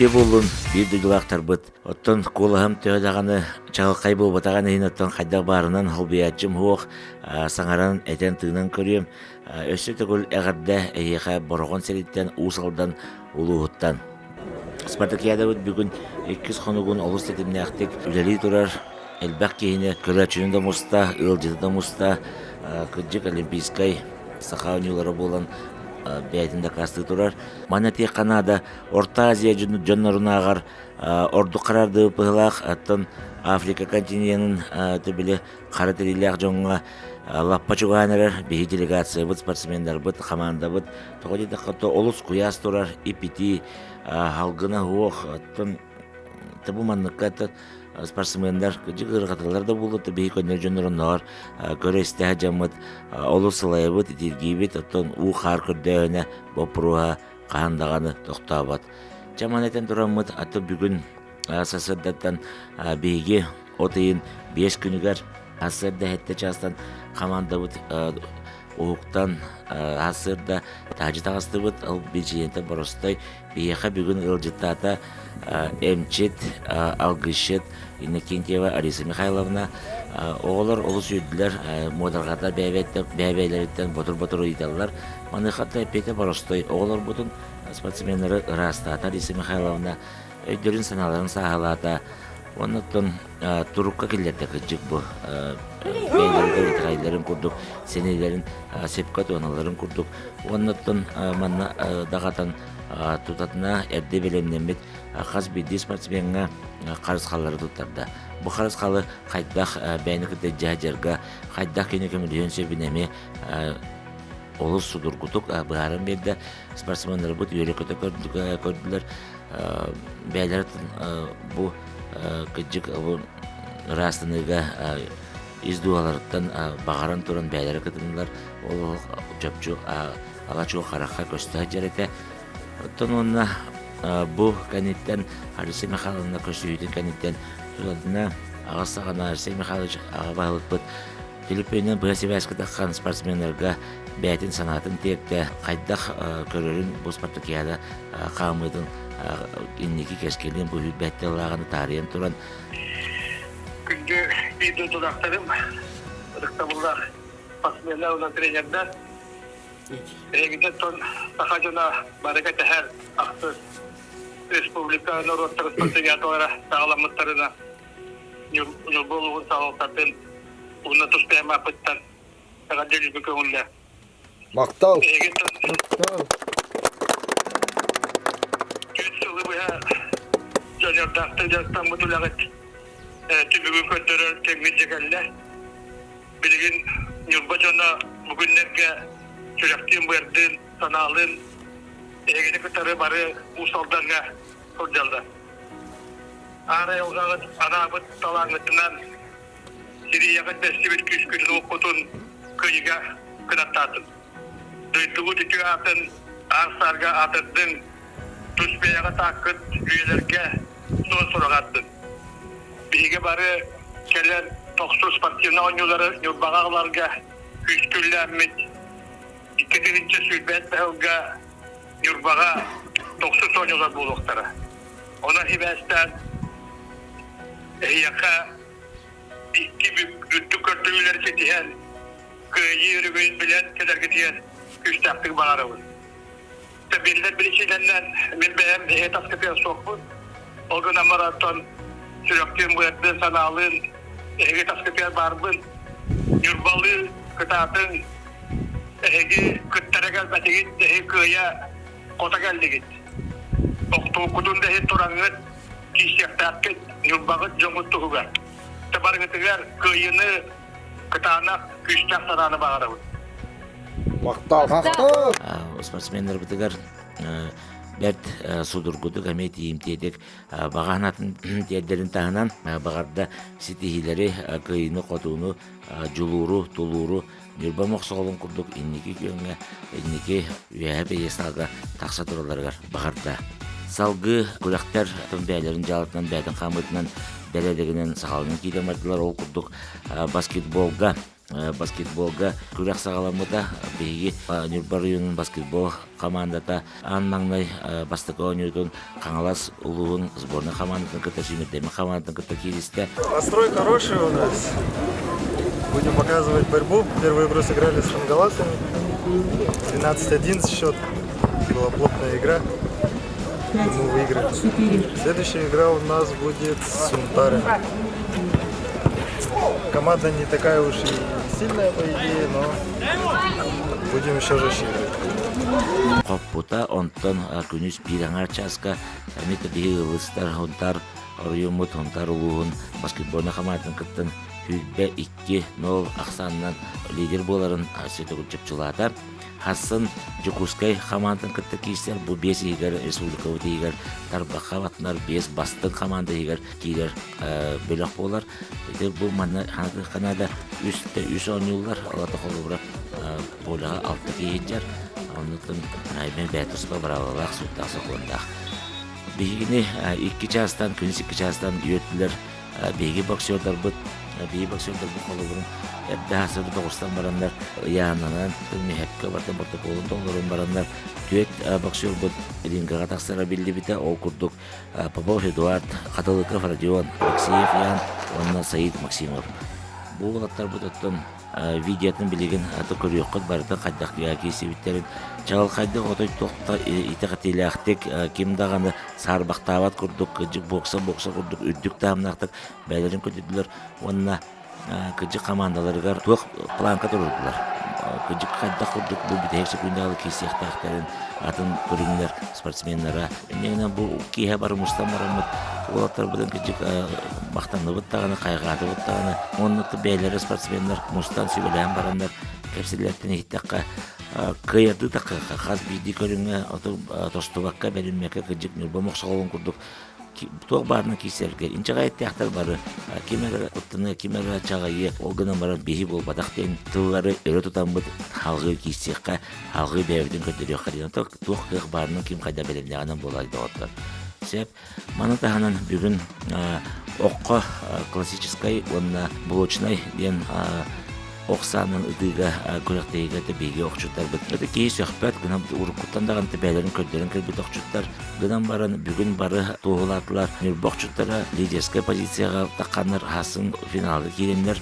Үтүө буоллун, биир дойдулаахтарбыт. Оттон куолаһым төһө даҕаны чаҕылхай буолбатаҕын иһин оттон хайдах баарынан холбуйааччым суох, саҥаран, этэн-тыынан көрүөм. Өссө төгүл эҕэрдэ эһиэхэ Бороҕон сириттэн, Уус Алдан улууһуттан. Спартакиадабыт бүгүн иккис хонугун олус тэтимнээхтик үлэлии турар. Элбэх киһини көрөөччүнү да муста, ыалдьыты да муста. Кырдьык олимпийскай саха оонньуулара буолан бэйэтин дакаастыы турар. Манна этиэххэ наада, Орто Азия дьоннорунааҕар ордук хараардыбыт быһыылаах, оттон Африка континенын били хара тириилээх дьоҥҥо лаппа чугаһаан эрэр биһи делегациябыт, спортсменнарбыт, хамаандабыт тоҕо диэтэххэ то олус куйаас турар, ип-итии, халгына суох, оттон бу манныкка спортсменнар кырдьык ыарырҕаталлар да буолуо, биһи көннөрү дьоннор оннооҕор көрө-истэ сылдьаммыт олус сылайабыт, итиргиибит, оттон уу-хаар көрдөөһүнэ боппуруоһа хаһан даҕаны тохтообот. Чэ маны этэн тураммыт, аты бүгүн сарсыардаттан биһиги от ыйын 5 күнүгэр сарсыарда сэттэ чаастан хамаандабыт уһуктан сарсыарда таһдьа таҕыстыбыт. Ол биичийэнтэ боростой биһиэхэ бүгүн ыалдьыттаата эмчит, алгысчыт Иннокентьева Алиса Михайловна. Оҕолор олус үөрдүлэр, муодарҕата бэйэ-бэйэлэриттэн ботур-ботур ыйыталлар. Маныаха эппиэтэ боростой. Оҕолорбутун спортсменнары ыраастаата Алиса Михайловна өйдөрүн-санааларын сааһылаата. Оннуттан турукка киллэрдэ кырдьык бу бэйэлэригэр итэҕэйэллэрин курдук, сэниэлэрин сөпкө туһаналларын курдук. Оннуттан манна даҕатан тутатына эрдэ бэлэмнэммит хас биирдии спортсмеҥҥа харысхаллары туттарда. Бу харысхалы хайдах бэйэни кытта дьаһдьарга, хайдах кини көмөлөһүөн сөбүн эмиэ олус судургутук быһааран биэрдэ. Спортсменнарбыт үөрэ-көтө көрдүлэр. Бэйэлэрэ бу кырдьык бу ыраастаныыга ис дууһаларыттан баҕаран туран бэйэлэрэ кытыннылар. Ол чопчу ала-чуо харахха көстө сылдьар этэ. Оттон уонна бу кэнниттэн Алексей Михайловна көрсүһүүтүн кэнниттэн тутатына аҕыс саҕана Алексей Михайлович аҕа баһылыкпыт Төлөпүөнүнэн быһа сибээскэ таххан спортсменнарга бэйэтин санаатын тиэртэ, хайдах көрөрүн бу спартакиада хаамыытын инники кэскилин бу сүүрбэттэ ылааҕын таарыйан туран Күндү биир дойдулаахтарым, ытыктабыллаах спортсменнар уонна тренердэр, эһигитин саха дьоно бары кэтэһэр ахсыс республика норуоттар спартакиадалара саҕаламмыттарына Ньурба улууһун салалтатын уонна тус бэйэм ааппыттан эҕэрдэлииргэ көҥүллээ. Махтал! Махтал! Үс сылы быһа дьоннордаахтык дьарыктаммыт үлэҕит түмүгүн көрдөрөр кэмҥит дьэ кэллэ. Билигин Ньурба дьоно бу күннэргэ сүрэхтиин-быардыын, санаалыын эһигини кытары бары Уус Алдаҥҥа сылдьаллар. Аар айылҕаҕыт анаабыт талааҥҥытынан сирийэҕит бэстибит күүскүтүн-уоххутун кыйыга кынаттаатын. Дойдугут үтүө аатын аар-саарга аатырдыҥ, тус бэйэҕит ааккыт үйэлэргэ суон сураҕардын. Биһиги бары кэлэр тохсус спортивнай оонньуулары Ньурбаҕа аҕаларга күүскэ үлэлээммит 2021 сылга Ньурбаҕа тохсус оонньуулар буолуохтара. Онон сибээстээн эһиэхэ икки үрдүк көрдөрүүлэри ситиһэн, кыайыы өрөгөйүн билэн кэлэргитигэр күүстээхтик баҕарабын. Биллэр биричиинэннэн мин бэйэм эһи таскытыа суохпун. Ол гынан баран сүрэхтиин, быардыын, санаалыын эһиги таскытыгар баарбын. Ньурбалыы кытаатыҥ, эһиги кыттара кэлбэтигит, эһиги кыайа хото кэллигит. Охтууккутун да иһин тураҥҥыт киирсиэхтээххит Ньурбаҕыт дьоҥҥут туһугар. Барыгытыгар кыайыыны кытаанах күүстээх санааны баҕарабыт. Махтал. Махтал. Спортсменнарбытыгар бэрт судургутук эмиэ тиийимтиэтик баҕа санаатын тиэрдэрин таһынан баҕарда ситиһиилэри, кыайыыны-хотууну, дьулууру, тулууру Ньурба Мохсоҕолун курдук инники күөҥҥэ, инники үөһэ пьедесталга тахса туралларыгар баҕарда. Салгыы күрэхтэр бэйэлэрин дьаалатынан, бэйэтин хаамыытынан, бэрээдэгинэн саҕаланан киирэн бардылар. Ол курдук баскетболга Баскетболга күрэх саҕаламмыта. Биһиги Ньурба оройуонун баскетбол хамаандата аан маҥнай бастакы оонньуутун Хаҥалас улууһун сборнай хамаандатын кытта сүүмэрдэммит хамаандатын кытта кииристэ. Настрой хороший у нас. Будем показывать борьбу. Первую игру сыграли с шангаласами. 12-1 счет. Была плотная игра. Мы выиграли. Следующая игра у нас будет с Сунтаром. Команда не такая уж и сильная, по идее, но будем еще жестче играть. Хоппута, онтон күнүс биир аҥаар чааска эмиэ биһиги ылыстар Хунтар оройуоммут Хунтар улууһун баскетбольнай хамаандатын кыттан 22-0 ахсаанынан лидер буоларын Светогүл чопчулаата. Хассын Дьокуускай хамаандатын кытта киирсэр бу биэс иһигэр республикабыт иһигэр тарбахха батынар биэс бастыҥ хамаанда иһигэр киирэр бөлөх буолар. Ити бу манна ханаада үс үс оонньууллар, олата холобура поляҕа алта киһи сылдьар. Оннуттан мен бэйэ туспа быраабылалаах, суттаах сокуоннаах. Биһигини икки чаастан, күнүс икки чаастан үөртүлэр биһиги боксердарбыт, биһиги боксердарбыт холобурун эрдэ аһасыбыт тоҕустан бараннар ыйаананан мүһэпкэ барда протоколун толорон бараннар түөрт боксербут рингаҕа тахсара биллибитэ. Ол курдук Попов Эдуард, Хатылыков Родион, Алексеев Ян уонна Саид Максимов. Бу уолаттарбыт оттон видеотын билигин аты көрүөххүт барытын хайдах киирсибиттэрин чаҕылхайдык отой туохта итэҕэтиилээхтик ким даҕаны саарбахтаабат курдук кырдьык бокса бокса курдук үрдүк таһымнаахтык бэйэлэрин көрдөрдүлэр уонна кырдьык хамаандаларыгар туох планка туруордулар кырдьык хайдах курдук бу бүтэһик секундаҕа киирсиэхтээхтэрин атын көрүҥнэр спортсменнара инньэ бу киэһэ бары мустан бараммыт уолаттарбытын кырдьык махтанныбыт даҕаны хайҕаатыбыт даҕаны уонна бэйэлэрэ спортсменнар мустан сүбэлээн бараннар кэпсэллэртэн иһиттэххэ кыайардыы да хас биирдии көрүҥҥэ тостубакка бэриммэккэ кырдьык Ньурба Мохсоҕолун курдук туох баарынан киирсэргэ инчэҕэй эттээхтэр бары ким эрэ куттаныа ким эрэ чаҕыйыа ол гынан баран биһи буолбатах диэн тыллары өрө тутаммыт халҕыы киирсиэххэ халҕыы бэйэбитин көрдөрүөххэ диэн туох кыах баарынан ким хайда бэлэмнээҕинэн буолар доҕоттор сөп маны таһынан бүгүн окко классическай уонна блочнай диэн ох саанан ытыыга күрэхтэһиигэ да биһиги охчуттарбыт это киһи сөхпөт гынан уруккуттан даҕаны бэйэлэрин көрдөрөн кэлбит охчуттар гынан баран бүгүн бары туоһулаатылар Ньурба охчуттара лидерскэй позицияҕа тахханнар хасын финалга киирэннэр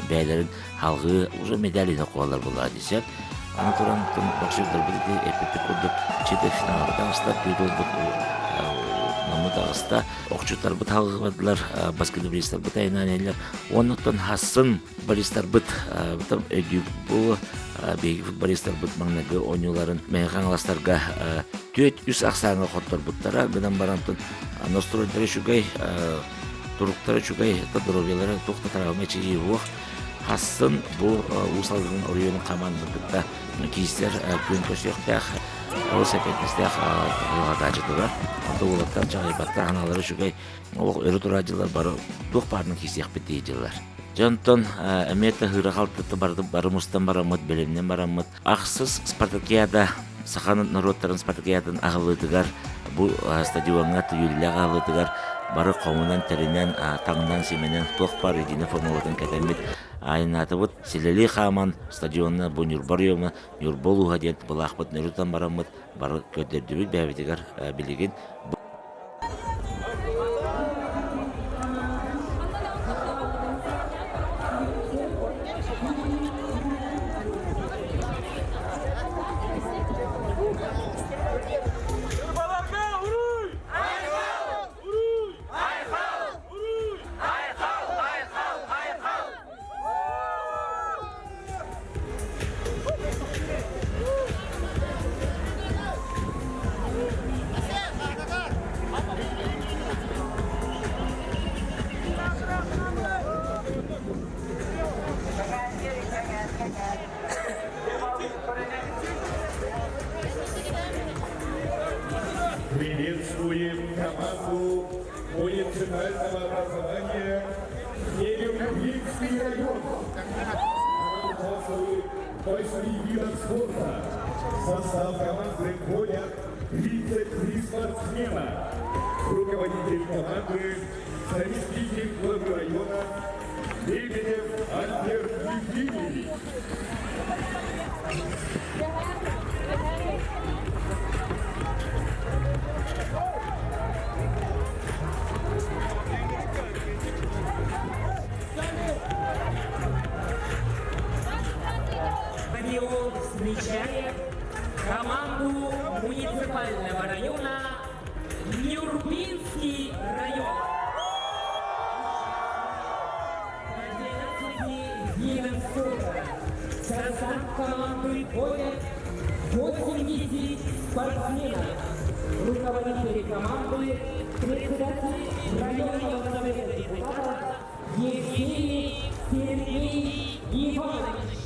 бэйэлэрин халҕыы уже медаль иһин куолар буолла десеп аны туран боксердарбыт ити эппиппит курдук читы финалга таҕыста түүт ылбыт наммыт таҕыста охчуттарбыт халҕыбадылар баскетболистарбыт айнаан иһэллэр оннуттан хассын Футболистарбыт өйдүүр бу биһиги футболистарбыт маҥнайгы оонньууларын Мэҥэ Хаҥаластарга түөрт үс ахсааҥҥа хотторбуттара гынан баран настройдара үчүгэй туруктара үчүгэй здоровьелара туох да травма эчэйии суох хассын бу Уус Алдан оройуонун хамаандатын кытта киирсэр күөн көрсүөхтээх олус эппиэтинэстээх хаһааччы турар онто уолаттар чаҕыйбаттар ханаалара үчүгэй Олох өрө турар дьыллар бары туох баарынан киирсиэхпит дии дьыллар. Дьэ онтон эмиэ таһыыра халтыта бары, бары мустан бараммыт, бэлэмнэн бараммыт. Ахсыс спартакиада саха норуоттарын спартакиадатын аһыллыытыгар бу стадиоҥҥа түүйүллээх аһыллыытыгар бары хомунан, тэринэн, таҥнан, симэнэн туох баар единый формулатын кэтэммит айаннаатыбыт. Силэлии хааман стадионна бу Ньурба оройуона, Ньурба улууһа диэн былаахпытын өрө тутан бараммыт бары көрдөрдүбүт бэйэбитигэр билигин Приветствуем команду муниципального образования Нерюнгринский район. Участвует в восьми видах спорта. В состав команды входят 33 спортсмена. Руководитель команды, заместитель главы района. Лебедев Альберт Евгеньевич. Стадион встречает команду муниципального района Нюрбинский район. По 12 видам спорта в состав команды входят 80 спортсменов. Руководители команды председатель районного совета депутатов Евгений Сергей Иванович.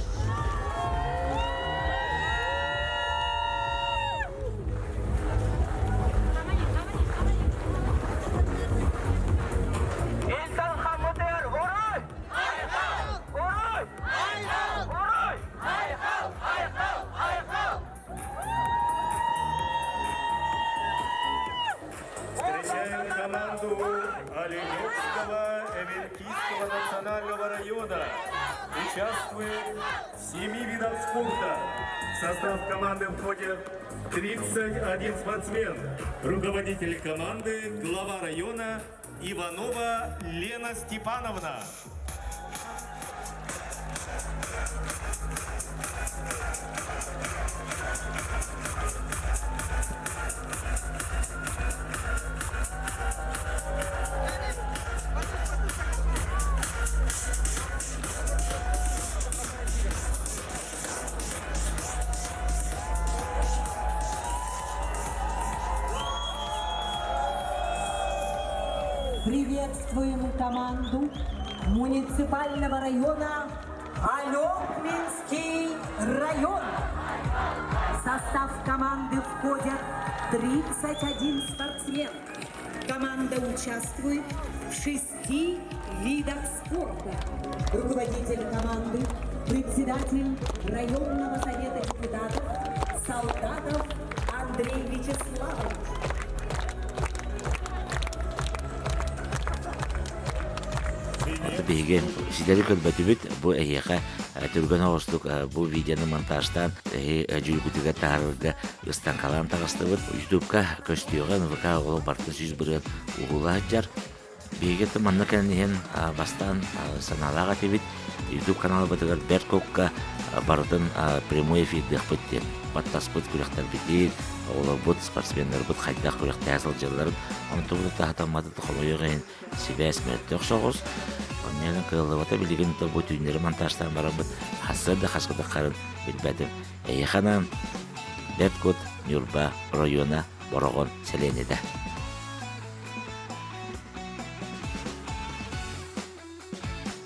Встречаем команду Оленевского Эвенкийского национального района. Участвует в семи видах спорта. В состав команды входят 31 спортсмен. Руководитель команды, глава района Иванова Лена Степановна. Приветствуем команду муниципального района Алекминский район. В состав команды входят 31 спортсмен. Команда участвует в шести видах спорта. Руководитель команды, председатель районного совета депутатов Солдатов Андрей Вячеславович. Биһиги ситэри көрбөтүбүт бу эһиэхэ түргэн оҕустук бу видеоны монтажтаан эһи дьүүлгүтүгэр таһаарарга ыстаҥкалаан таҕыстыбыт. Ютубка көстүөҕэ НВК оҕолор бартын 100% уһула сылдьар. Биһиги манна кэлэн иһэн бастаан санаалаах этибит. Ютуб каналбытыгар бэрт кукка барытын прямой эфирдиэхпит диэн баттаспыт күрэхтэрбитин, оҕолорбут, спортсменнарбыт хайдах күрэхтэһэ сылдьалларын онтубут таһатамматыт хомойуох иһин сибээс мөлтөх соҕус. Онньонон кыаллыбата билигин да бу түүннэри монтажтаан бараммыт хассыар да хаскытаххарын билбэтим. Эйиэхэ анаан Бэрт Кут Ньурба района Бороҕон сэлиэнньэтэ.